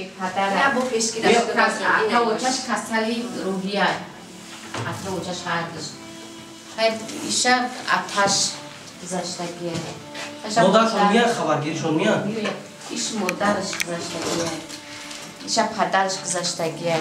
Бепадар. Я бо пешки дашта. Ата очаш касали рӯҳия. Ата очаш ҳардуш. Хай иша аташ гузаштагия. Модаршон миян, хабаргиришон миян? Иш модараш гузаштагия. Иша падараш гузаштагия.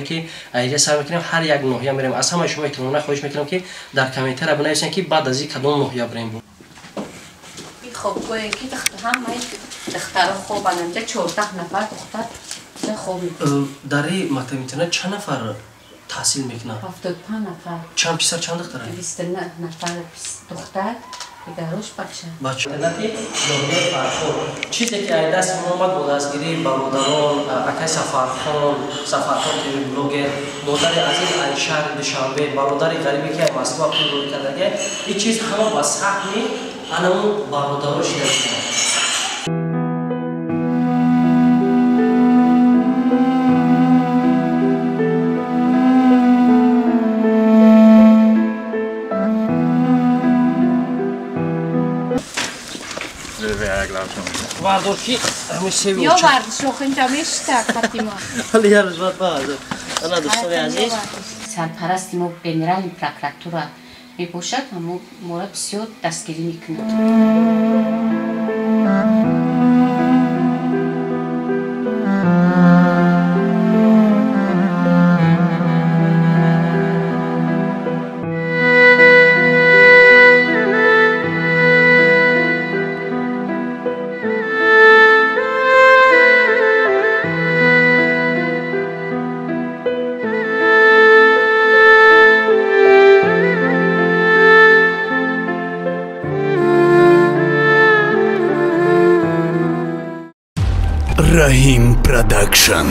Ки инҷа сар мекунем, ҳар як ноҳия мерем. Аз ҳамаи шумо эҳтиромона хоҳиш мекунам, ки дар комментария бинависем, ки баъд аз ин кадом ноҳия бирем. Хобгоҳе ки ҳамаи духтаро хобанд, инҷа 14 нафар духтар хоб мекунанд. Дар ин мактаби интернат чанд нафар таҳсил мекунанд? 75 нафар. Чанд писар, чанд духтар? 29 нафар духтар, дигарош бача. Бача. Интернати ноҳияи Фархор. Чизе ки ай даст мо омад бо дастгирии бародарон, акай Сафархон, Сафархон ТВ блогер, модари азиз ай шаҳри Душанбе, бародари ғарибе ки ай Москва пул рӯй кардагия, ин чиз ҳама ба саҳми анамун бародаро шида мешавад. Вардор ки ҳамин севи Ё вардиш охинҷа мешита Фатима. Ҳали я рӯз баъд баъд. Ана дӯстони азиз. Сарпарасти мо генеральный прокуратура мебошад, ҳамо моро бисёр дастгирӣ мекунад. Rahim Production.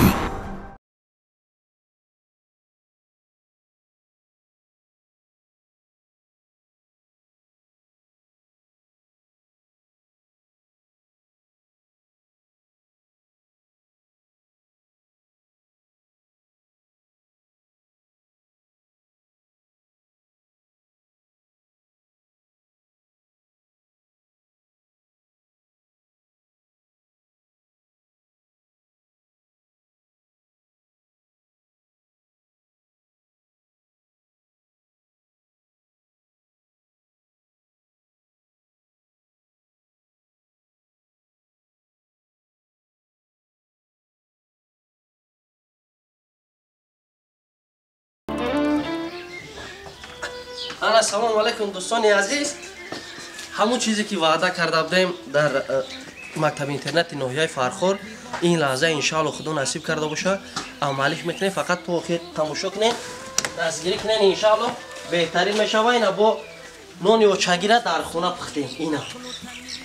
Ана салом алейкум дӯстони азиз. Ҳамон чизе ки ваъда карда будем дар мактаби интернати ноҳияи Фархор, ин лаҳза иншаалло Худо насиб карда боша, амалиш мекунем. Фақат то охир тамошо кунем, дастгирӣ кунем, иншаалло беҳтарин мешава. Ина бо нони очагира дар хона пухтем. Ина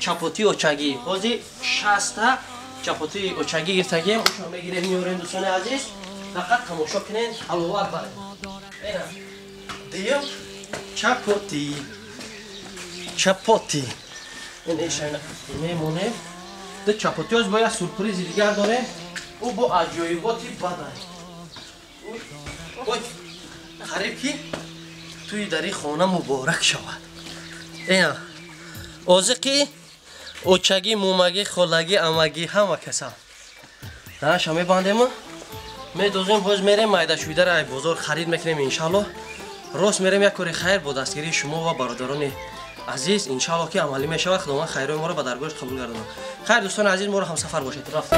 чапоти очагӣ. Ҳозир 60 чапоти очагӣ гирифтагием, ошо мегирем, меорем дӯстони азиз. Фақат тамошо кунем, ҳаловат барем. Ина диюм чапоти, чапоти. Ин ишайна мемонем. Ду чапоти оз бо як сюрпризи дигар дорем. Ӯ бо аҷоиботи бадай. Ой, қариб ки туи дари хона муборак шавад. Ина озиқи очагӣ, мумагӣ, холагӣ, амагӣ ҳама каса. Наша мебандем, медозем, ҳоз мерем майдашӯйдара ай бозор харид мекунем иншаалло. Рост мерем як кори хайр бо дастгирии шумо ва бародарони азиз, иншаалло ки амалӣ мешавад. Худованд хайрои моро ба даргоҳаш қабул гардонад. Хайр дӯстони азиз, моро ҳамсафар бошед. Рафт.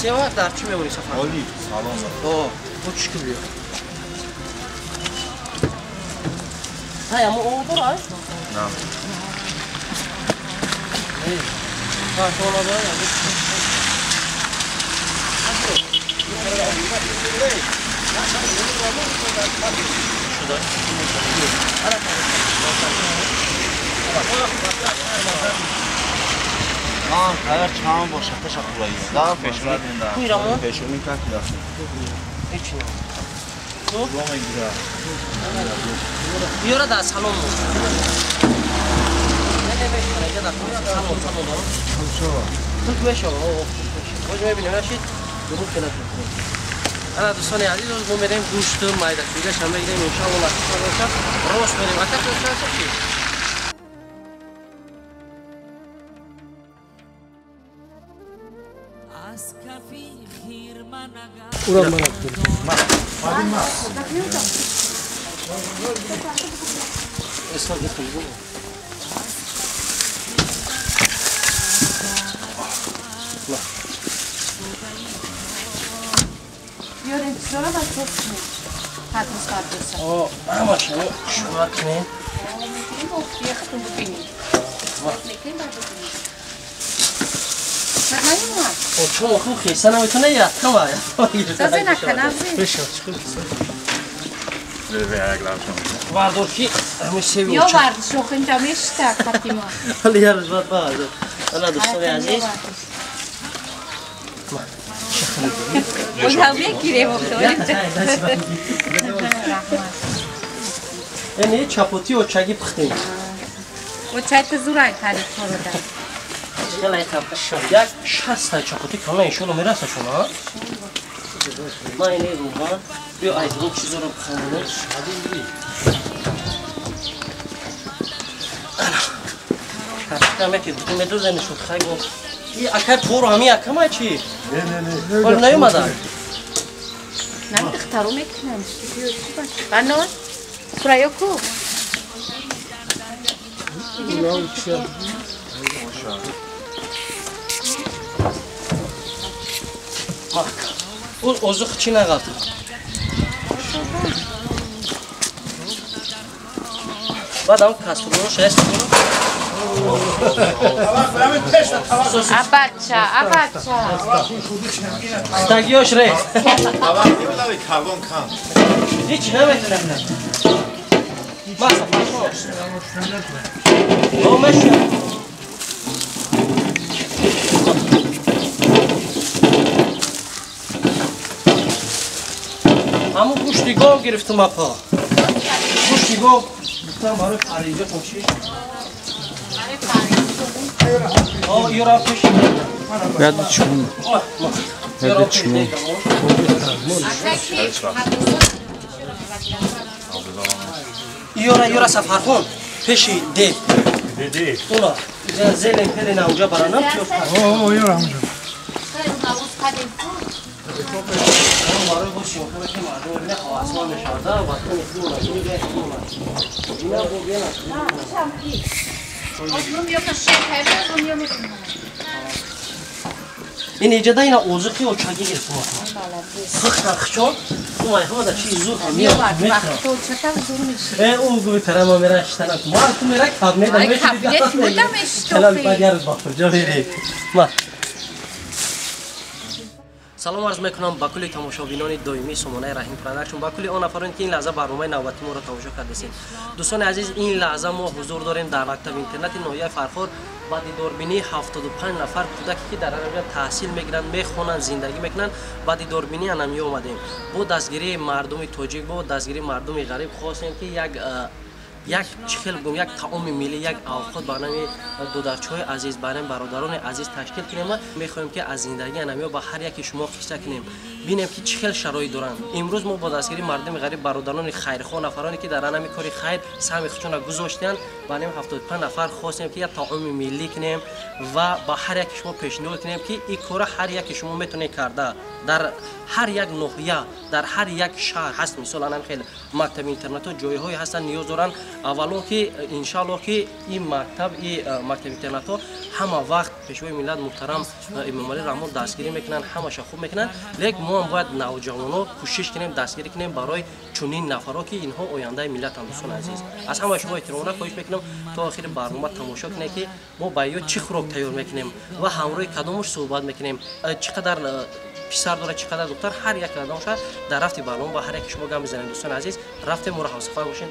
Сева дар чӣ мемонӣ сафар? Оли, салом. О, бо чӣ кунӣ? Ҳай, аммо о дора? На. Ҳа, то надора. آن اگر چند باشه تشکر دا پشونی پشونی کاک دا هیچ نه یورا دا سلام نه نه میشه دا سلام سلام تو میشه باز میبینیم نشید درو کنه. انا دوستان عزیز ما میریم گوشت مایده دیگه شما میگیریم ان شاء الله روز میریم اتا چی چون خوب خیسه نمیتونه یا کم ورداشی یا ورزش اینجا میشته فاطیما حالا یه روز بعد باز حالا دوستان عزیز اون میگیره یعنی چاپوتی و چگی پختیم و چای تزورای تعریف کرده یک 60 تا چاپوتی کاملا انشالله میرسه شما. من اینه روغن بیا از این چیزا رو بخورم. کم که میدوزنی شد خیلی گفت این اکر تو رو همین اکم چی؟ نه نه نه حالا نیومدن نه دخترو میکنم بنان سریا کو اون اوزخ چی نقلت؟ بعد هم کسرولو شایست کنم. ابچه ابچه تگیاش ریخ هیچ نمیتونم همون گوشتی گاو گرفتم اپا گوشتی گاو گفتم برای پریزه چی؟ یاد چون یاد چون یورا یورا سفرخون پیشی دی دی اونا زلین پلین اونجا برانم او یورا اونجا برای باشیم که مردم نه آسمان نشده و تو این ایجاد اینا اوزخی و چاگی گرفتم خخ خچون اومای خدا دا چی زور میاد تو چطور زور میشه اون گوی ترم میره شتن ما تو میره کابینت میشه کلال بعد با کجا بری ما салом арз мекунам ба кулли тамошобинони доимии сомонаи Раҳим Продакшн, ба кулли он нафароне ки ин лаҳза барномаи навбатии моро тамошо кардасед. Дӯстони азиз, ин лаҳза мо ҳузур дорем дар мактаби интернати ноҳияи Фархор ба дидорбинии 75 нафар кӯдаке ки дар ҳаминҷо таҳсил мегиранд, мехонанд, зиндагӣ мекунанд. Ба дидорбинии анамӣ омадем. Бо дастгирии мардуми тоҷик, бо дастгирии мардуми ғариб хостем ки як Як чӣ хел бигӯм, як таоми миллӣ, як авқот ба нами додарчаҳои азиз, ба нами бародарони азиз ташкил кунем ва мехоҳем ки аз зиндагии анамиё ба ҳар яке шумо қисса кунем, бинем ки чӣ хел шароит доранд. Имрӯз мо бо дастгирии мардуми ғариб, бародарони хайрхоҳ, нафароне ки дар анами кори хайр саҳми худшонро гузоштанд, ба нами 75 нафар хостем ки як таоми миллӣ кунем ва ба ҳар яке шумо пешниҳод кунем ки ин корро ҳар яке шумо метавонед карда. Дар ҳар як ноҳия, дар ҳар як шаҳр ҳаст, мисол анам хел мактаби интернатҳо ҷойҳое ҳастанд, ниёз доранд. Аввало ки иншааллоҳ ки ин мактаб, ин мактаби интернатҳо ҳама вақт пешвои миллат муҳтарам Эмомалӣ Раҳмон дастгирӣ мекунанд, ҳамаша хуб мекунанд, лекин мо ҳам бояд навҷавонҳо кӯшиш кунем, дастгирӣ кунем барои чунин нафарҳо ки инҳо ояндаи миллатанд. Дӯстони азиз, аз ҳамаи шумо эҳтиромона хоҳиш мекунам то охири барнома тамошо кунед ки мо ба ё чӣ хӯрок тайёр мекунем ва ҳамроҳи кадомаш суҳбат мекунем, чӣ қадар писар дорад, чӣ қадар духтар, ҳар як кадомаша дар рафти барнома ба ҳар яке шумо гап мезанем. Дӯстони азиз, рафтем, моро ҳамсафар бошед.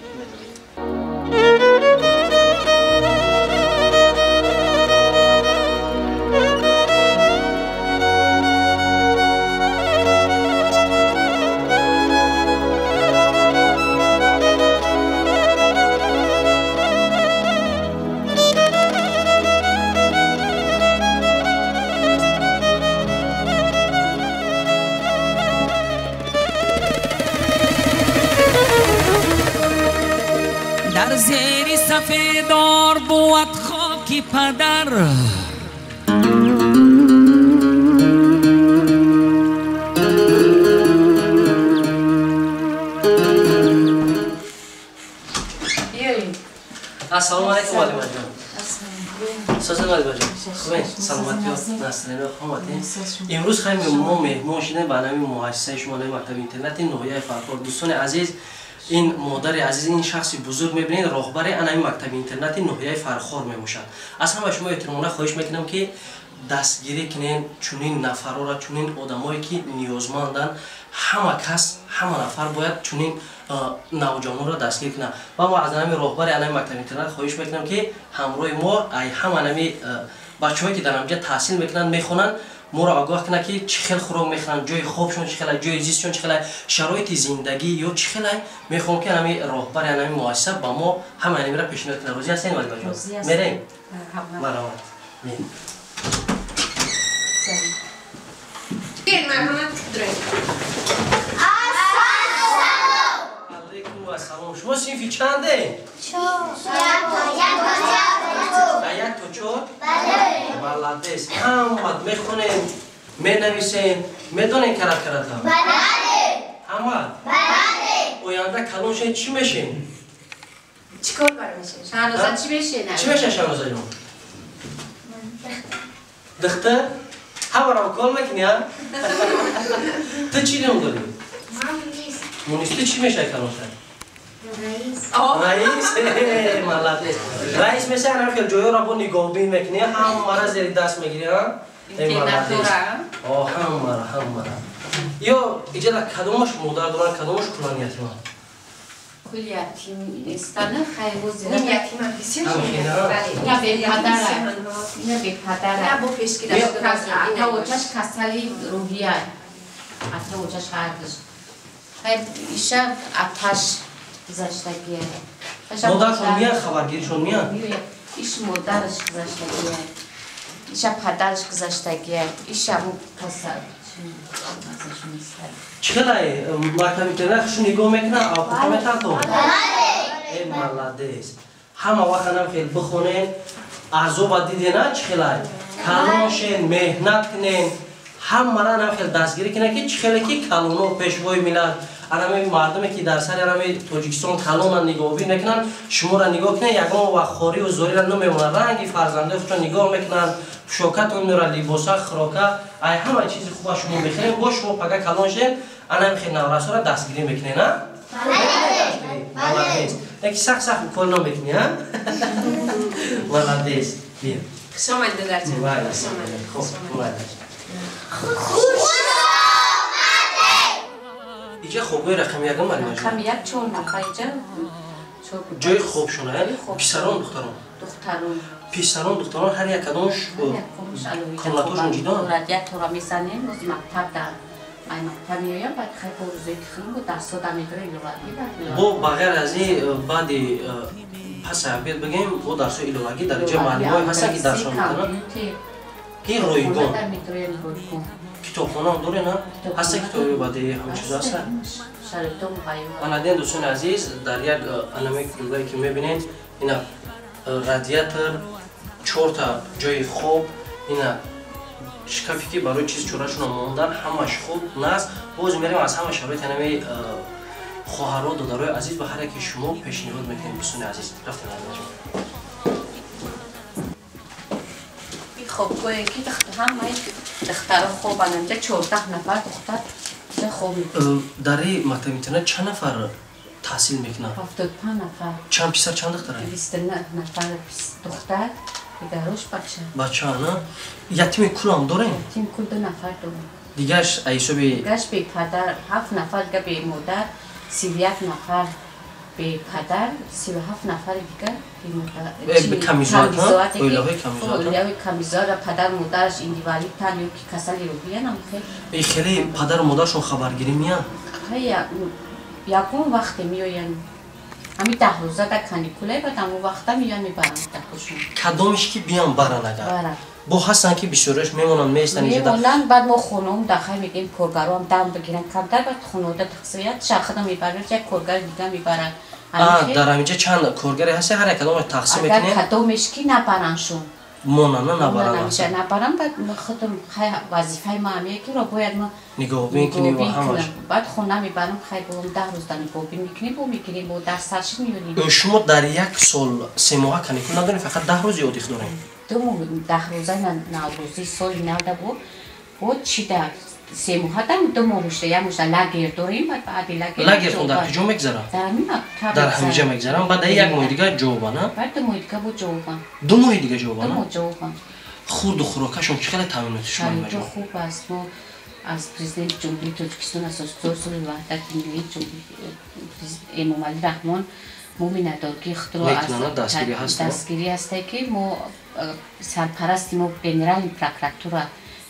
در زیر سفیدار بود خاک پدر، السلام علیکم علیمه جان. سازن علیمه جان، خوبین؟ سلامتی نسرین خامتین. امروز خیلی ما مهمان شدیم به نام مؤسسه شما، نام مکتب اینترنتی ناحیه فرخار. دوستان عزیز، این مادر عزیز، این شخص بزرگ میبینید، راهبر این مکتب اینترنتی ناحیه فرخار میباشد. از همه شما احترامانه خواهش میکنم که دستگیری کنین چنین نفرها را، چنین آدمایی که نیازمندن. همه کس، همه نفر باید چنین نوجوانان را دستگیر کنند. و ما از همین راهبر این مکتب اینترنت خواهش میکنم که همراه ما ای هم همین بچه‌هایی که در اینجا تحصیل میکنن، میخونن، ما را آگاه کنه که چه خیل خوراک میخورن، جای خوابشون چه خیل، جای زیستشون چه خیل، شرایط زندگی یا چه خیل. میخوام که همین راهبر همین مؤسسه با ما هم همین را پیشنهاد کنه. راضی هستین ولی جان؟ میریم. مرحبا. میریم. علیکم السلام. شما صنفی چنده؟ 4. 1 تا 4؟ بله. بلدیس. همه میخونین، مینویسین، میدونین کرات کرات ها؟ بله. همه؟ بله. آینده کلون شین چی میشین؟ چیکار برای میشین؟ شهنازه چی میشین؟ چی میشه شهنازه جان؟ دختر؟ همه را کال میکنی ها؟ تو چی نام داری؟ مونیس. تو چی میشه کلون شین؟ رئیس. رئیس ملت رئیس میشه، هر خیلی جویا را با نگاهبین میکنی، هم مرا زیر دست میگیری ها؟ آه هم مرا، هم مرا. یا اینجا کدومش مادر دارن، کدومش کلان یتیمان؟ کل یتیم نیستن، خیلی زیاد. نیم یتیمان بسیار. نه به پدر، نه به پدر. نه با پیشگیری. اتاوچش کسلی روحیه، اتاوچش هردش. خیلی ایشا اتش گذشتگیه. مادرشون میان، خبرگیریشون میان؟ ایش مادرش گذشتگیه، ایشا پدرش گذشتگیه، ایشا مو پسر. چقدر مکتب اینترنت خوش نگاه میکنن، آقا میتن تو؟ بله. ای ملادیس. همه وقت هم خیلی بخونین، عذاب دیدین چقدر؟ کلانشین، مهنت کنین، هم مرا هم خیلی دستگیری کنن که چقدر که کلانو پیشوای ملت، انمی مردمی که در سر انمی تاجیکستان کلان نگاهی میکنن، شما را نگاه کنن، یگان وقت خوری و زوری را نمیمونن، رنگی فرزنده خودشون نگاه میکنن، پوشاکتون میره، لباسا، خوراکا، ای همه چیز خوب شما میخرین، با شما پگه کلان شین، انمی خیلی نورسا را دستگیری میکنین، ها؟ بله. بله. یکی سخت سخت کار نمیکنی، ها؟ ملادیس. بیا. خوش آمدید دادرجان. بله. خوب. بله. خوش اینجا خوبه رقم یکم ولی رقم یک 4 نفر اینجا جای خوب شونه. پسران دختران؟ دختران. پسران دختران هر یک کدومش کلاتاشون جدا؟ یک تا را میزنیم روز مکتب در Ай мактаб меоям, баъд хай бо рӯзое ки хунам бо дарсҳо да медора иловагӣ. Бо ба ғайр аз ин, баъди паси обед бигем, бо дарсҳои иловагӣ дар инҷа муаллимҳое ҳастанд, ки дарсҳо метавонанд, ки ройгон. Китобхонаам доред, на? Ҳаста китоби баъди ҳамин чизо ҳаста? Ана дидем, дӯстони азиз, дар як анаме кулбае ки мебинед, ина радиатор, чорта ҷои хоб, ина шкафе ки барои чиз чорашона мондан, ҳамаш хуб наст. Боз мерем, аз ҳама шароити анами хоҳаро, додарои азиз ба ҳар яке шумо пешниҳод мекунем. Дӯстони азиз, рафтем. Хобгоҳе ки ҳамаи духтаро хобанд, инҷа 14 нафар духтар хоб. Дар ин мактаби интернат чанд нафар таҳсил мекунанд? 75 нафар. Чанд писар, чанд духтар? 29 нафар духтар, дигарош бача. Бача, на? Ятими кулам дорем? Ятими кул 2 нафар дорем. Дигараш ҳисоби? Дигараш бепадар, 7 нафар дига бемодар, 31 нафар бепадар, 37 нафари дигар камизоат, оилаҳои камизоат. Оилаҳои камизоат, падару модараш инвалидтан ё ки касали рӯҳиян. Хеле падару модаршон хабаргирӣ меянд? Ягон вақте меоянд, ҳами 10 рӯза дар каникуле, баъд ҳамон вақта меоянд, мебаранд кӯдакошон. Кадомеш ки биён баранд, агар бо ҳастанд, ки бисёриаш мемонанд, меистанд? Мемонанд. Баъд мо хонаом дахай мегӯем, коргароам дам бигиранд камтар, баъд хонаода тақсимият шахда мебаранд, як коргари дига мебаранд. Дар ҳаминҷа чанд коргаре ҳаст, ҳар як кадомаш тақсим мекунед? Агар кадомеш ки набарандшон. Монанд, набаранд. Набаранд, баъд худам хай вазифаи ма ҳамие ки ро бояд ма нигоҳбин кунем ва ҳамаш. Баъд хона мебарам, хай бо 10 рӯз да нигоҳбин мекунем, бо мегирем, бо дарс саршид меёнем. Шумо дар як сол 3 моҳа каникул надорем, фақат 10 рӯзи отдых дорем? 2 моҳ, 10 рӯза наврӯзӣ, соли навда бо чида 3 моҳа дам 2 моҳ шуда, як моҳ лагер дорем, баъд баъди лагер. Лагертон дар куҷо мегзарад? Дар ҳамин мактаб. Дар ҳаминҷа мегзарам, баъд дар як моҳи дигар ҷавоба, на? Баъд 2 моҳи дига бо ҷавоба. 2 моҳи дига ҷавоба, на? 2 моҳ ҷавоба. Хурду хӯрокашон чӣ қадар таъминоти шумо? Шароито хуб аст. Мо аз президенти Ҷумҳурии Тоҷикистон, асосгузори сулҳу ваҳдати миллии, Эмомалӣ Раҳмон, мо миннатдории худро дастгирӣ ҳастае, ки мо сарпарасти мо генеральный прокуратура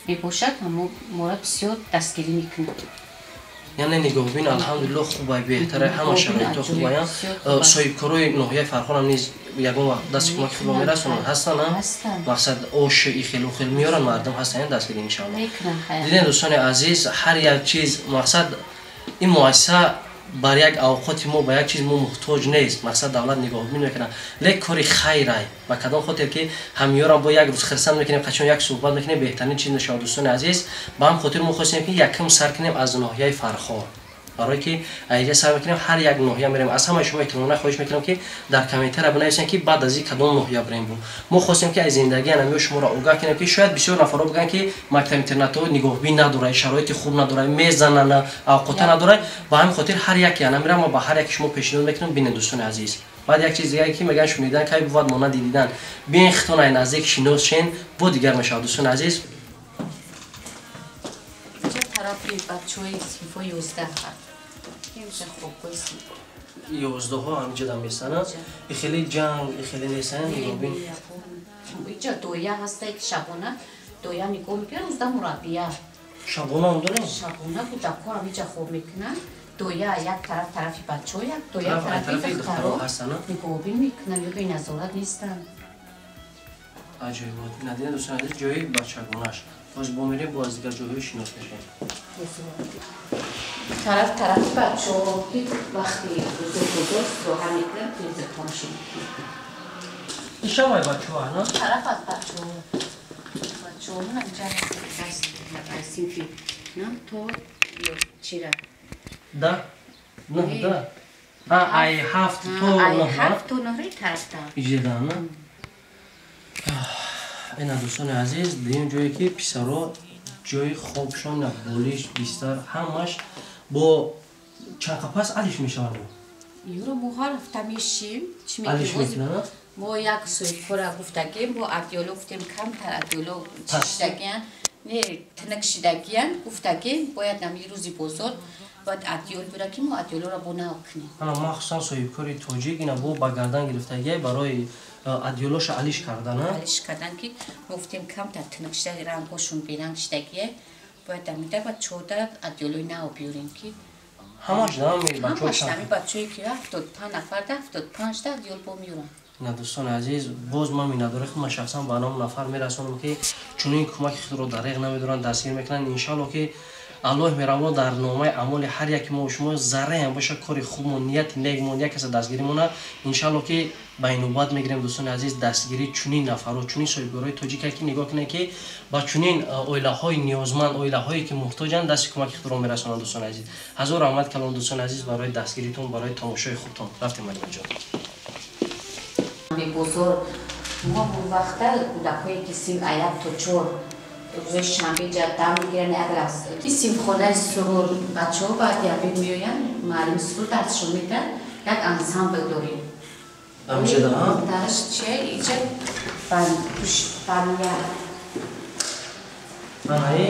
мебошад, ҳамо моро бисёр дастгирӣ мекунад. Яъне нигоҳбин алҳамдулилло хубай, беҳтара, ҳама шароито хубаян. Соҳибкорои ноҳияи Фархорам низ ягон вақт дасти кӯмаки худро мерасонанд, ҳастанд? Мақсад ош ихелу хел меёранд, мардум ҳастанд, дастгирӣ иншоалло. Дидем, дӯстони азиз, ҳар як чиз, мақсад ин муассиса бар як авқоти мо ба як чиз мо муҳтоҷ нест, мақсад давлат нигоҳбин мекунад, лек кори хайрай. Ба кадом хотир ки ҳамёрам бо як рӯз хирсанд мекунем, қачон як суҳбат мекунем, беҳтарин чиз мешавад, дӯстони азиз. Ба ҳам хотир мо хостем, ки якум сар кунем аз ноҳияи Фархор, барое ки инҷа сар мекунем, ҳар як ноҳия мерем. Аз ҳамаи шумо эҳтиромона хоҳиш мекунам, ки дар комментария бинависем, ки баъд аз ин кадом ноҳия бирем. Бу мо хостем, ки аз зиндагии анамиё шуморо огаҳ кунем, ки шояд бисёр нафарҳо бигӯянд, ки мактаб интернатҳо нигоҳбин надорад, шароити хуб надорад, мезананд, авқота надорад. Ба ҳамин хотир ҳар яке анамира мо ба ҳар яке шумо пешниҳод мекунем. Бинед, дӯстони азиз, баъд як чиз дигаре ки мегӯянд, шунидан кай бувад монанди дидан. Биен, хитон ай наздик шинос шен, бо дигар мешавад, дӯстони азиз. Тарафи бачаҳои синфҳои 11. 11-ҳо ҳаминҷа дам местананд. И хеле ҷанг, и хеле нестанд, нигоҳбин? Иҷа доя ҳастае, ки шабона доя нигоҳ мекунад, рӯзда мураббия. Шабона ҳам дорем? Шабона кӯдакҳо ҳаминҷа хоб мекунанд. Доя як тараф тарафи бачаҳо, як доя тарафи духтаро нигоҳбин мекунанд, ё беназорат нестанд. Аҷоибот. Ина дидем, дӯстони азиз, ҷои бачагонаш. Боз бо мерем, бо аз дигар ҷойҳои шинос мешавем. Тараф тарафи бачаҳо, ки вақти рӯзо бозор истироҳат мекунанд, телевизор тамошо мекунанд. Ишавай бачаҳо, на? Тараф аз бачаҳо. Бачаҳомон инҷа аз синфи 9 то чира? Да? 9, да. Ай 7 то 9. Ай 7 то 9 тарафта. Иҷеда, на? Ина, дӯстони азиз, дуюм ҷое ки писаро ҷои хобшон, болиш, бистар, ҳамаш бо чанд қапас алиш мешаванд. Юро мо ҳар ҳафта мешим. Чӣ алиш мекунанд? Мо як соҳибкора гуфтагем, мо адёло гуфтем, камтар адёло чишидагиян, не тинак шидагиян, гуфтагем, бояд нами рӯзи бозор бояд адёл бира, ки мо адёлоро бо нав кунем. Ана махсусан соҳибкори тоҷик ина бо ба гардан гирифтагия барои адёлоша алиш кардан, алиш кардан, ки мо гуфтем камтар тинак шида, рангҳошон беранг шидагия, Бояд дамида бачаҳода адёлои нав биёрем ки ҳамаш дами бачаҳо дами бачаҳое ки 75 нафар 75 та адёл бо меёранд. На дӯстони азиз, боз ман миннатдории худро шахсан ба ном нафар мерасонам ки чунин кӯмаки худро дариғ намедоранд, дастгир мекунанд. Иншалло ки Аллоҳ меҳрабон дар номаи амоли ҳар яки мо шумо зарраам боша кори хубмон, нияти некмон, як каса дастгиримона иншалло ки ба инобат мегирем. Дӯстони азиз, дастгирии чунин нафарро, чунин соҳибкорои тоҷика ки нигоҳ кунед ки ба чунин оилаҳои ниёзманд, оилаҳое ки муҳтоҷанд, дасти кӯмаки худро мерасонанд. Дӯстони азиз, ҳазор раҳмат калом дӯстони азиз барои дастгиритон, барои тамошои хубтон. Рафтем Малимаҷон. Бозор мо вақта кӯдакҳое ки синф 1 то 4 рӯзои шанбе ҷаддам мегиранд, як рақс. Синфхонаи сурур бачаҳо баъди обед меоянд, муаллими сурур дарсшон медиҳад, як ансамбл дорем. Дарш чия? Иҷа баня. Анаи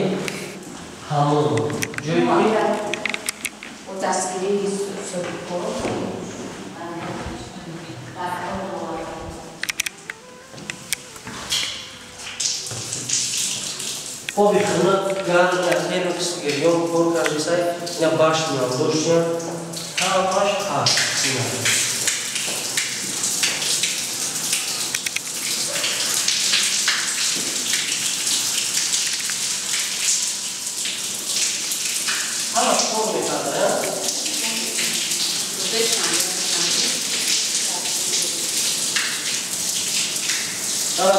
ҳамон ҷои бо дастгирии соҳибкор. Оби хунук, гарм, термос гирён кор кардисай, ина башня доштем, ҳамаш ҳаст. Ҳамаш кор мекарда, я?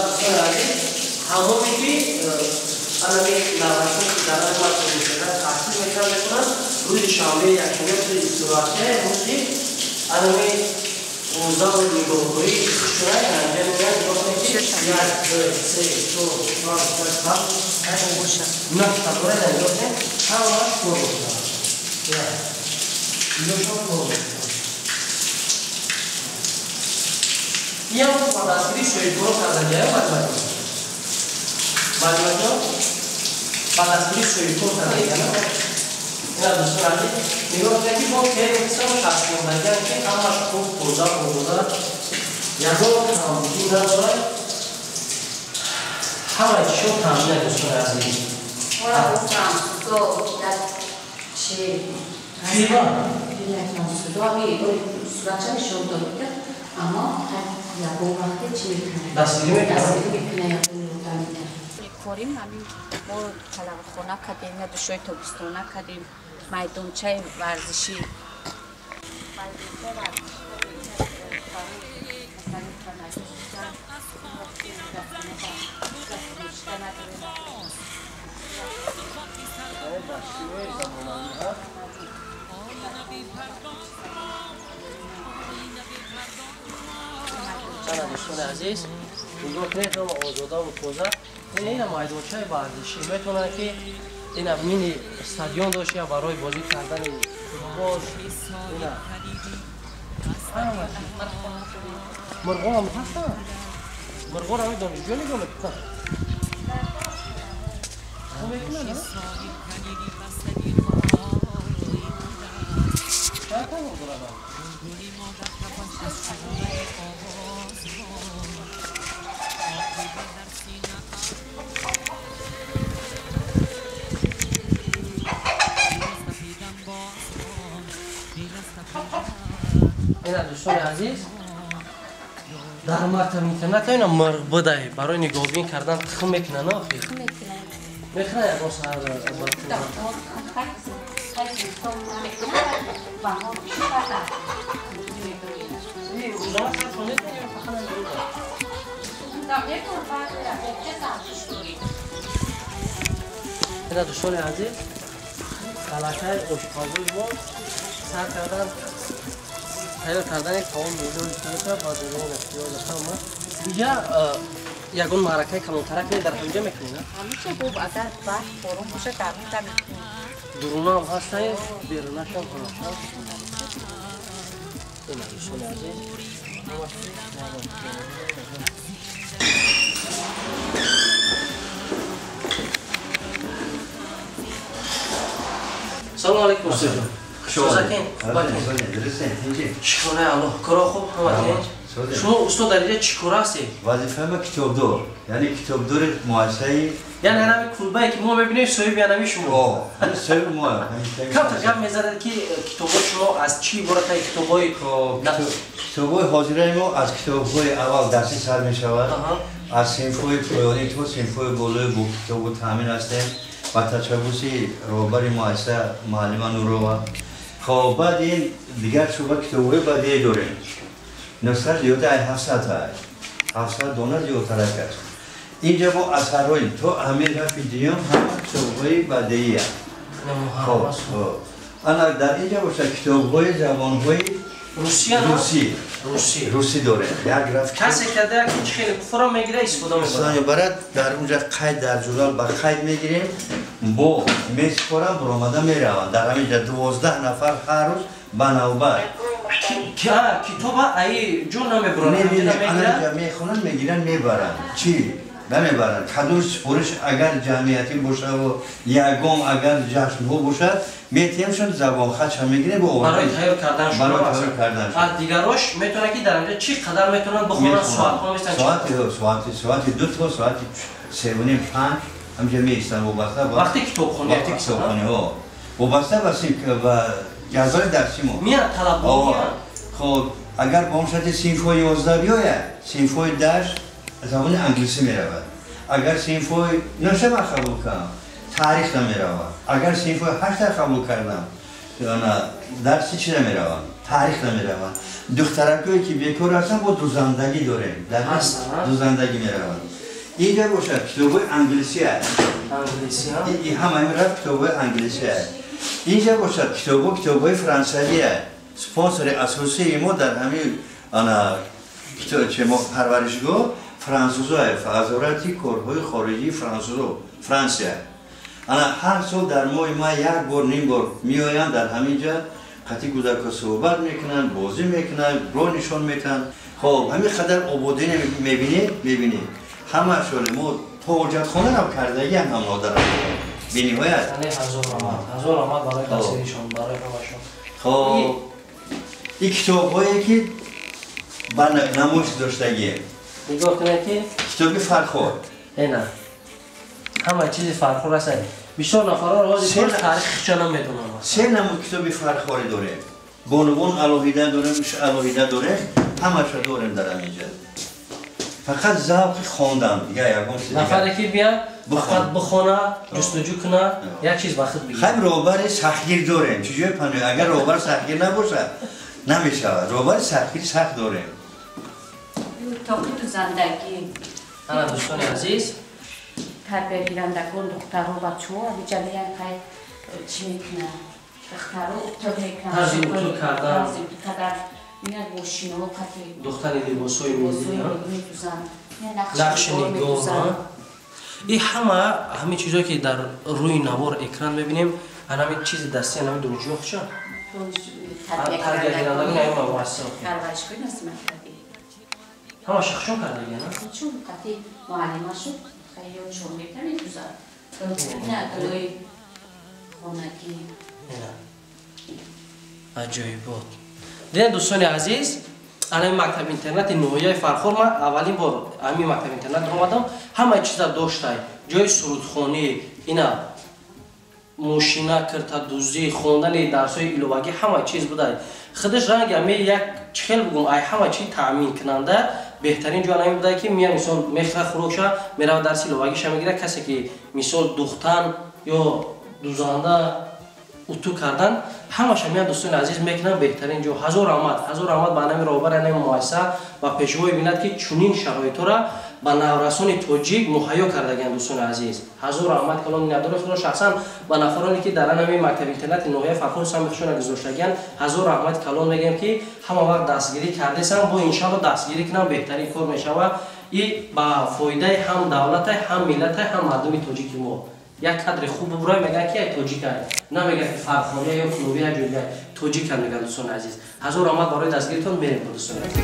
Дӯстони азиз, ҳамоме ки анами наврасон ки дар мактаби интернат таҳсил мекунанд, рӯзи шанбе, якшанбе, рӯзи истироҳатия, рӯзи анами рӯзаву нигоҳдорӣ шуна анҷом меянд. Нигоҳ кунед ки 1, 2, 3, 4, 5, 6, 7, 8, 9 та дорад. Нигоҳ кунед, ҳамааш кор мекунад. Иношон кор мекунад. Иам ба дастгирии соҳибкоро кардагия, Малимаҷон? Малимаҷон, ба дастгирии соҳибкор кардагия, на? Ина дӯстони азиз, нигоҳ кунед ки бо термосам часпондагиам ки ҳамаш хуб, тоза, озода, ягон камбудӣ надорад. Ҳамаи чизҳо таъмина, дӯстони азиз. Фирма? Суратча нишон дод, аммо ягон вақте чӣ мекунад? Дастгирӣ мекунад? Дастгирӣ мекунад, ягон ёрдам медиҳад. Корим ҳамин мо талабхона кардем, я душои тобистона кардем, майдончаи варзишӣ. Дӯстони азиз, нигоҳ кунед, ҳама озодаву тоза. Ина майдончаи варзишӣ метавонанд ки ина мини стадион дошт я барои бозӣ кардани футбол. Ина мурғо ҳам ҳастанд. Мурғоро медонӣ ҷо нигоҳ мекунанд? Мекунанд? Чанд тамом дорад? Ина дӯстони азиз, дар мактаби интернат ина мурғ будай барои нигоҳбин кардан тухм мекунанд, охи? Мекунанд ягон сар. Ина дӯстони азиз, аллакай ошпазои мо сар кардан тайёр кардани таом меъдори ба дурона пиёза ҳама. Инҷа ягон маъракаи калонтарак не дар ҳаминҷа мекунед? Ҳаминҷа боб агар барф борон бошад дар онҷа мекунем. Дурунаам ҳастанд, берунашам ҳамаша. Ина дӯстони азиз, салому алайкум устодҷон. Созакин, шукронаи Аллоҳ. Коро хуб, ҳама тинҷ? Шумо устод дар инҷа чӣ кор ҳастед? Вазифаи ма китобдор, яъне китобдори муассисаи. Яъне ҳамин кулбае ки мо мебинем, соҳиби ҳамин шумо. Соҳиби мо. Камтар гап мезанед, ки китобҳои шумо аз чӣ иборатанд? Китобҳои китобҳои ҳозираи мо аз китобҳои аввал дарсӣ сар мешавад, аз синфҳои поёнӣ то синфҳои болои бо китобу таъмин ҳастем ба ташаббуси роҳбари муассиса муаллима Нурова. Хоб, баъд ин дигар шӯъба китобҳои бадиӣ дорем. Нусха зиёда ай 700 700 дона зиёдтарак аст. Инҷа бо асарҳои то ҳамин рафи дуюм ҳама китобҳои бадиӣ. Хоб, ана дар инҷа бошад китобҳои забонҳои русӣ. Русӣ дорем. Як раф касе када ки хеле фурам мегира, истифода мебарад. Мебарад, дар онҷа қайд дар журнал ба қайд мегирем, бо месупорам, баромада мераванд. Дар ҳамин ҷа 12 нафар ҳар рӯз ба навбат. Китоба ай ҷо намебуранд? Мехонанд, мегиранд, мебаранд. Чӣ? Намебаранд. Кадом супориш агар ҷамъиятӣ бошаву ягон агар ҷашнҳо бошад, метиҳемшон, забонхатша мегирем. Барои тайёр кардан. Барои тайёр кардан. Дигарош метавонад ки дар инҷа чӣ қадар метавонанд бихонанд? Соатҳо местанд? Соати 2 то соати 3:30 5 ҳамҷа меистанд, вобаста ба вақти китобхонӣ. Вақти китобхонӣ, вобаста ба ҷадвали дарси мо. Меяд талабҳо? Хоб, агар ба он шарти синфҳои 11 биёяд, синфҳои 10 забони англисӣ меравад. Агар синфҳои 9 ман қабул кардам, таърих намеравад. Агар синфҳои 8 қабул кардам, дарси чӣ намераванд? Таърих намераванд. Духтаракое ки бекор ҳастанд, бо дузандагӣ дорем, дар дузандагӣ мераванд. Инҷа бошад китобҳои англисӣ аст. Ҳама ин рафт китобҳои англисӣ аст. Инҷа бошад китобҳо китобҳои франсавӣ аст. Спонсори асосии мо дар ҳамин парваришгоҳ франсузо аст, вазорати корҳои хориҷии франсузо, Франсия. Ана ҳар сол дар моҳи май як бор, ним бор меоянд дар ҳамин ҷа, қатъи кӯдакҳо суҳбат мекунанд, бозӣ мекунанд, роҳ нишон метаҳанд. Хоб, ҳамин қадар ободӣ мебинед, мебинед. Ҳамашон мо то ҳоҷатхонаам кардагиам ҳам нодарам. Бениҳоят. Ҳазор раҳмат, ҳазор раҳмат барои дастгиришон, барои ҳамашон. Хоб, ин китобҳое ки ба намоиш доштагием. Нигоҳ кунед ки китоби Фархор. Ина. Ҳама чизи Фархор аст. Бисёр нафарҳо ҳозир таърихча намедонанд. Се намуд китоби Фархорӣ дорем. Бонувон алоҳида дорем, алоҳида дорем, ҳамаша дорем дар ҳамин ҷа. Фақат завқи хондан, дигар ягон чиз. Нафаре ки биёд, фақат бихона, ҷустуҷӯ куна, як чиз ба худ бигирад. Хайр, роҳбари сахтгир дорем. Чиҷое паноҳ, агар роҳбар сахтгир набошад, намешавад. Роҳбари сахтгир сахт дорем. Утоқи дузандагӣ. Ана дӯстони азиз, тарбиягирандагон духтарҳо, бачаҳо ҳамиҷа меянд, хай чӣ мекунанд? Духтарҳо утоқ мекунанд. Тарзи утоқ кардан. Тарзи утоқ кардан. Меянд мошинаҳо қатъи духтари либосҳои миллӣ медузанд. Нақши нигоҳ. Ин ҳама ҳамин чизое ки дар рӯи навор экран мебинем, ана ҳамин чизи дастӣ, ана ҳамин донишҷӯ хуша? Тарбиягирандагони ҳамин муассиса. Парваришгоҳи насти мактабӣ. Ҳамаша хушон кардагӣ, на? Чун қатъи муаллима шуд, ё чон мекунад, медузад. Ина гулои хонагӣ. Аҷоибот. Дидед дӯстони азиз, ана ин мактаби интернати ноҳияи Фархор, ман аввалин бор ҳамин мактаби интернат омадам, ҳамаи чиза доштай. Ҷои сурудхонӣ, ина мошина киртадӯзӣ, хондани дарсҳои иловагӣ, ҳама чиз будай. Худаш ранги ҳами як чӣ хел бугум, ай ҳама чиз таъминкунанда беҳтарин ҷо ҳамин будай ки мия мисол мехӯрад хӯрокша, меравад дарси иловагиша мегирад. Касе ки мисол духтан ё дузанда утӯ кардан, ҳамаша меянд дӯстони азиз мекунанд беҳтарин ҷо. Ҳазор раҳмат, ҳазор раҳмат ба ҳамин роҳбари ҳамин муассиса ва пешвои миллат ки чунин шароитҳоро ба наврасони тоҷик муҳайё кардагианд дӯстони азиз. Ҳазор раҳмат калон миннатдори худро шахсан ба нафароне ки дар ҳамин мактаби интернати ноҳияи Фархор саҳми худшонро гузоштагианд, ҳазор раҳмат калон мегӯем ки ҳама вақт дастгирӣ кардесам, бо иншалло дастгирӣ кунам беҳтарин кор мешавад. И ба фоидаи ҳам давлатай, ҳам миллатай, ҳам мардуми тоҷики мо. Як кадри хуб бубурай, мегӯянд ки ай тоҷикай, намегӯянд ки Фархория ё Кулобия ҷойгай, тоҷикам мегӯянд дӯстони азиз. Ҳазор раҳмат барои дастгиритон. Мерем бо дӯстони азиз.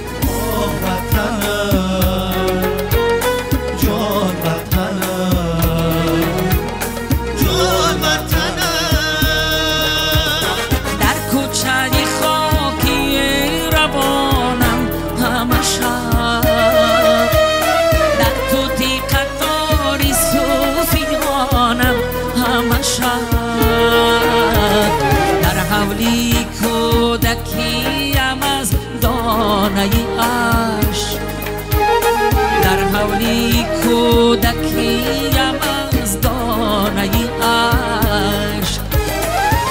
Ҷон ватанам, ҷон ватанам, дар кӯчаи хоки равонам ҳама шаб. ҳавлии кӯдакиям аз донаи ашк,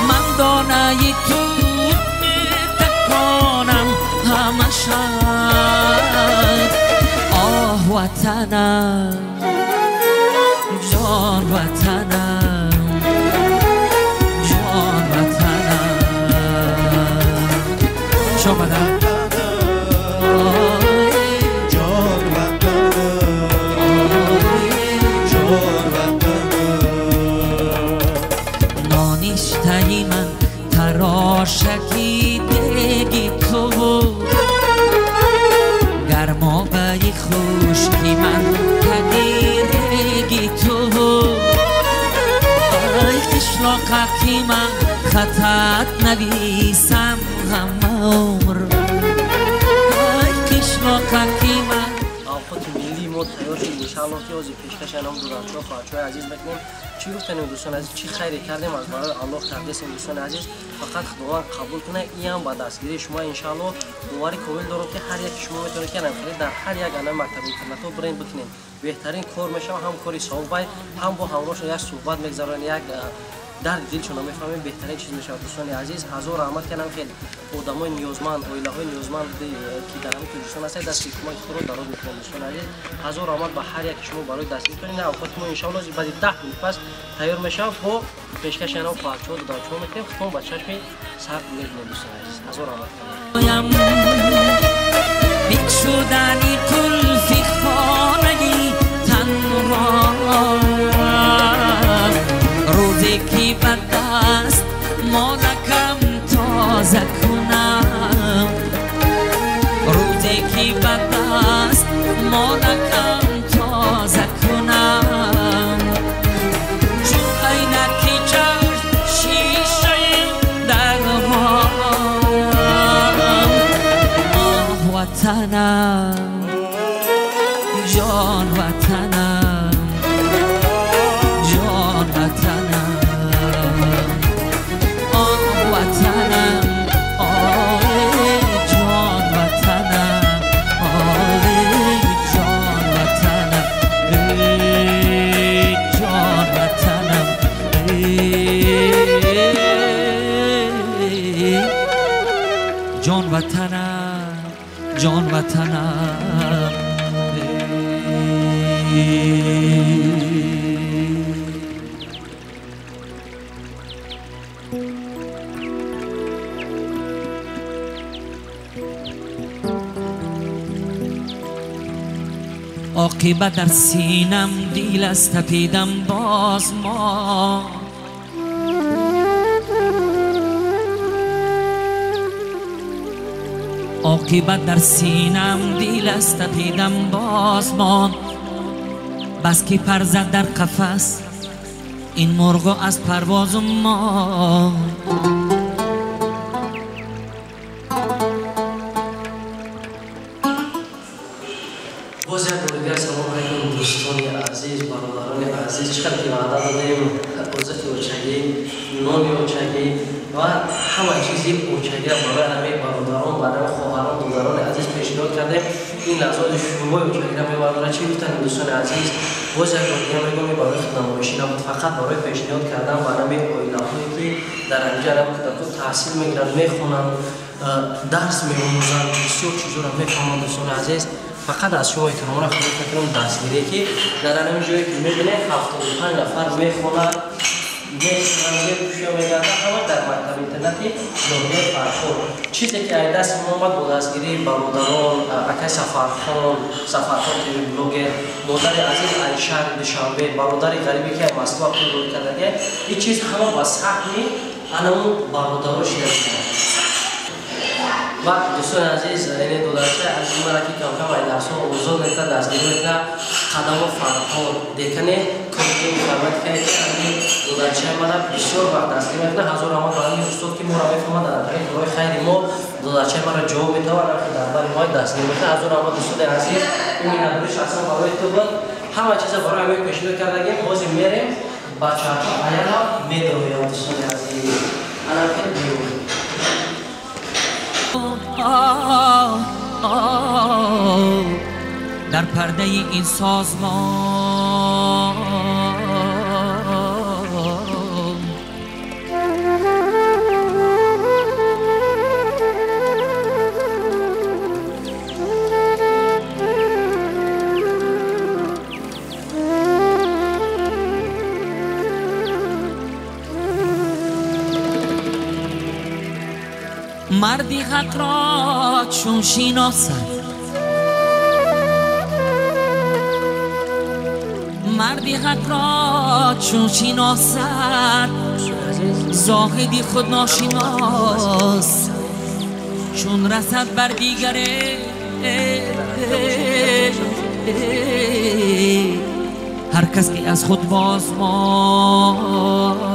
ман донаи ту метаконам ҳама шаб. Оҳ ватанам, ҷон ватанам, ҷон ватанам. Шомадам. Ноништаи ман тарошаки деги ту буд, гармобаи хушки ман таги реги ту буд. Ай қишлоқаки ман хатат нависам ҳама умр, ай қишлоқаки ман. Авқоти миллии мо тайёр шуд, иншааллоҳ ки ҳозир пешкаши анам додарчаҳо, хоҳарчаҳои азиз мекунем. Чӣ гуфтанем дӯстони азиз, чӣ хайре кардем аз барои Аллоҳ кардесем дӯстони азиз, фақат Худованд қабул кунад. Иам ба дастгирии шумо иншааллоҳ боварӣ комил дорам ки ҳар яки шумо метавонед ки анам хеле дар ҳар як анам мактаби интернатҳо бирен бикунем. Беҳтарин кор мешавад, ҳам кори савобай, ҳам бо ҳамроҳшон як суҳбат мегузаронем, як дарди дилшонро мефаҳмем, беҳтарин чиз мешавад дӯстони азиз. Ҳазор раҳмат ки анам хеле одамои ниёзманд, оилаҳои ниёзманд ки дар ҳамин Тоҷикистон ҳастанд, дасти кӯмаки худро дароз мекунем дӯстони азиз. Ҳазор раҳмат ба ҳар яки шумо барои дастгиритон. Ин авқоти мо иншааллоҳ баъди 10 минут пас тайёр мешавад, бо пешкаши анам хоҳарчаҳо, додарчаҳо мекунем, худтон ба чашми сар мебинем дӯстони азиз. Ҳазор раҳмат. Бикшудани қулфи хонаи танро, рӯзе ки ба даст молакам тоза кунам, рӯзе ки ба даст молакам тоза кунам, чун айнаки чашм шишаи дарҳом. Оҳ ватанам, ҷон ватанам, ҷон ватанам, оҳ ватанам, оҳ ҷон ватанам, оҳ ҷон ватанам, ҷон ватанам, ҷон ватанам, ҷон ватанам. Оқибат дар синам дил аз тапидам боз мо, оқибат дар синам дил аз тапидам боз мо, бас ки пар зад дар қафас ин мурғу аз парвозу мо. Боз як бор дигар салом алайкум дӯстони азиз, бародарони азиз. Чӣ қадр ки ваъда додем, озиқи очагӣ, нони очагӣ ва ҳама чизи очагиро барои ҳамаи бародарон, барои хоҳарон, додарони азиз пешниҳод кардем. Ин лаҳзаи шӯрбои очагиро мебардорад. Чӣ гуфтанем дӯстони азиз? Боз як бор дигар мегӯям, барои худнамоишӣ набуд, фақат барои пешниҳод кардан ба ҳамаи оилаҳое ки дар ҳаминҷа кӯдакон таҳсил мегиранд, мехонанд, дарс меомӯзанд, бисёр чизҳоро мефаҳманд дӯстони азиз. Фақат аз шумо эҳтиромона хоҳиш мекунам дастгирие ки дар ҳамин ҷое ки мебинед 75 нафар мехонанд, мехонанд, мепӯшанд, мегарданд, ҳама дар мактаби интернати ноҳияи Фархор. Чизе ки ай даст мо омад бо дастгирии бародарон, акай Сафархон, Сафархон ТВ блогер, модари азиз ай шаҳри Душанбе, бародари ғарибе ки ай Москва пул рӯй кардагия, ин чиз ҳама ба саҳми анамун бародаро шида мекунад. Ва дӯстони азиз, яъне додарчаи азизи мара ки камкам ай дарсҳо озод мекунад, дастгирӣ мекунад, Қадамо Фарҳод, декани комитаи информатикае ки ҳамин додарчаи мара бисёр вақт дастгирӣ мекунад. Ҳазор раҳмат ба ҳамин устод ки моро мефаҳмад, дар тариқи роҳи хайри мо додарчаи мара ҷавоб метавад, ки дар бари мо дастгирӣ мекунад. Ҳазор раҳмат дӯстони азиз, ин миннатдорӣ шахсан барои ту буд. Ҳама чиза барои ҳамин пешниҳод кардагем. Ҳозир мерем бачаҳо аяла медоянд дӯстони азиз. Ана хеле биёед. дар пардаи ин созмон. مردی حق را چون شناسد، مردی حق را چون شناسد، زاهدی خود ناشناس چون رسد بر دیگره. هر کس که از خود باز ماند.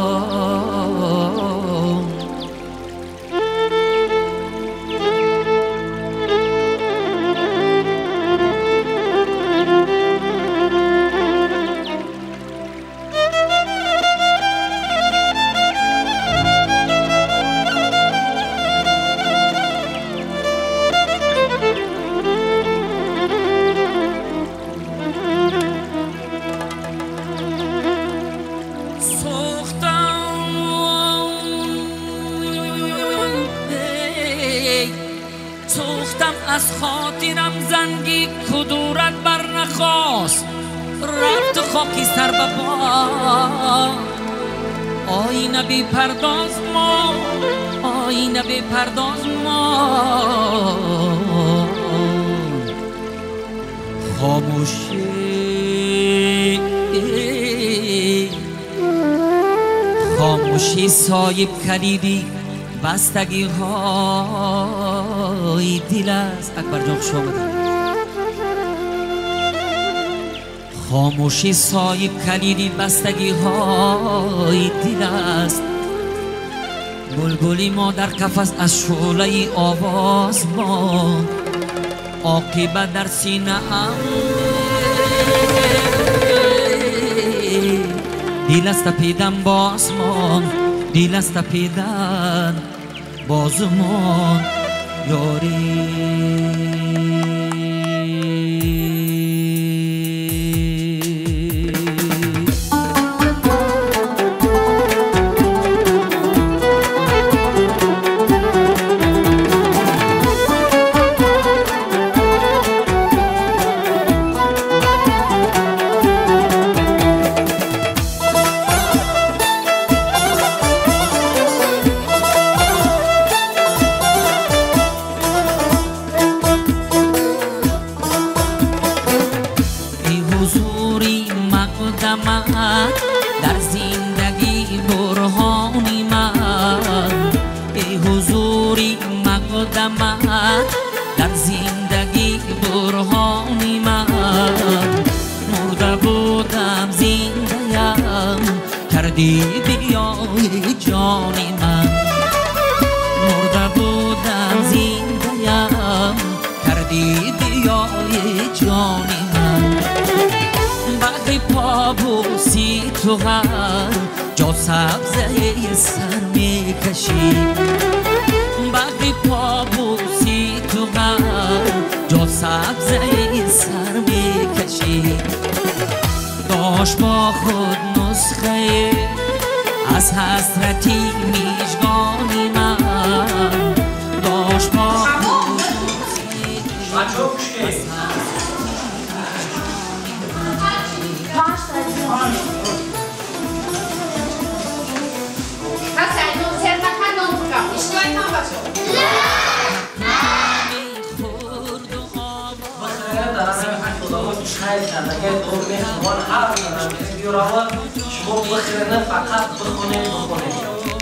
از خاطرم زنگی کدورت بر نخواست، رفت خاکی سر به پا. آینه بی پرداز ما، آینه بی پرداز ما، خاموشی خاموشی صاحب کلیدی بستگی های دل است. اکبر جان خوش آمدید. خاموشی صاحب کلیدی بستگی های دل است. بلبلی ما در قفس از شعله آواز ما، عاقبت در سینه ام دل است تپیدن باز مان، دل است تپیدن بازمان یاری. در زندگی برهانی من، ای حضوری مقدمت در زندگی برهانی من، مرده بودم زنده‌ام کردی بیای جان من، مرده بودم زنده‌ام کردی بیای جان من. بعد پابوسی تو هر جا سبزه سر میکشی، بعد پابوسی تو هر جا سبزه سر میکشی. داشت با خود نسخه از حسرتی میژگانی من، داشت با خود شما بخیرنه فقط بخونه بخونه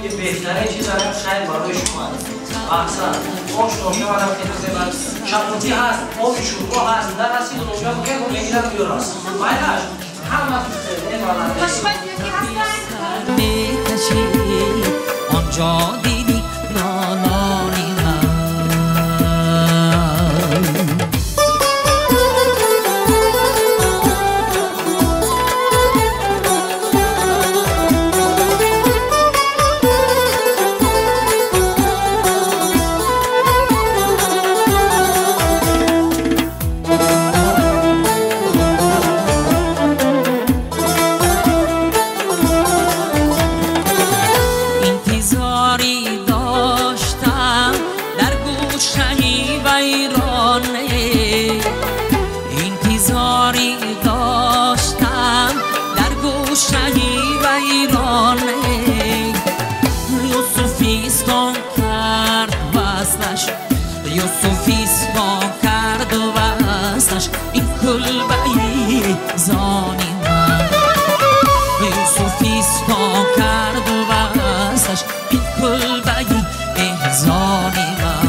این بهترین چیز هم خیر برای شما است. احسن آش نوشه هم خیلی زیبا چپاتی هست، آب شوربا هست، در رسید نوشه هم میگیرم بیاراست مایلش همه میکشی آنجا دیدی نالانی من. Юсуф исфо кард васлаш ин кулбаи зони ман. Юсуф исфо кард васлаш ин кулбаи эҳзони ман.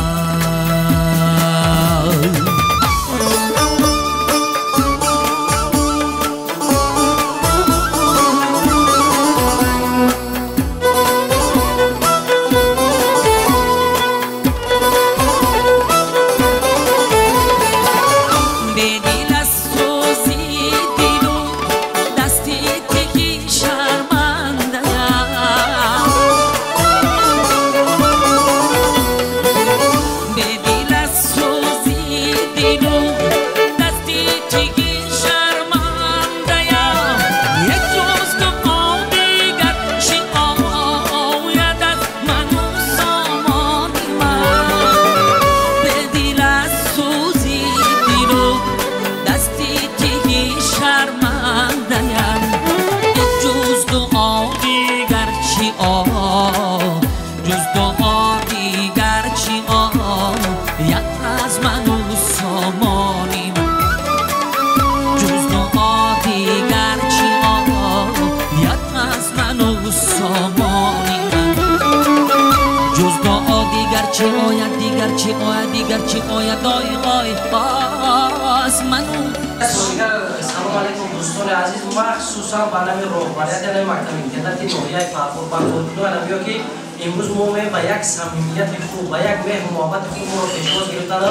Дигар чи ояд, дигар чи ояд, ой ой аз ману. Салом алейкум дӯстони азиз, махсусан ба нами роҳбарияти ҳамин мактаби интернати ноҳияи Фархор ба коркунони ҳамё ки имрӯз мо ба як самимияти хуб, ба як меҳру муҳаббати хуб моро пешвоз гирифтанд.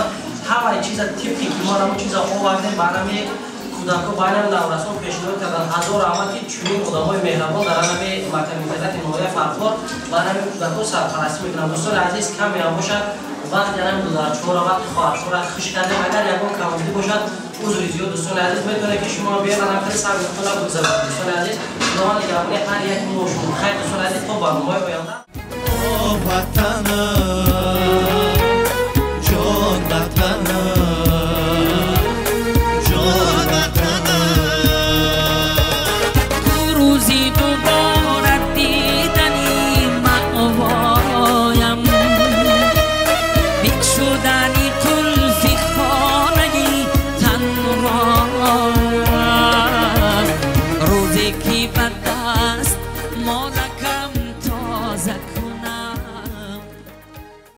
Ҳамаи чиза тибқи ки мо ҳамон чиза овардем ба нами кӯдакҳо, ба нами наврасон пешниҳод карданд. Ҳазор раҳмат ки чунин одамҳои меҳрабон дар ҳамин мактаби интернати ноҳияи Фархор ба нами кӯдакҳо сарпарастӣ мекунанд. Дӯстони азиз, каме ҳам бошад вақти ҳамин додарчуҳоро, вақти хоҳарчуҳоро хуш кардем. Агар ягон камбудӣ бошад, узри зиёд дӯстони азиз, метавонед ки шумо биёед ҳамин сабри худро бигзаронед. Дӯстони азиз, худованд нигаҳбони ҳар як мо шумо. Хайр дӯстони азиз, то барномаҳои оянда. Ватанам, ҷон ватанам, ҷон ватанам. Рӯзи дубора дидани маъвоям, бикшудани қулфи хонаи танро, рӯзе ки ба даст молакам тоза.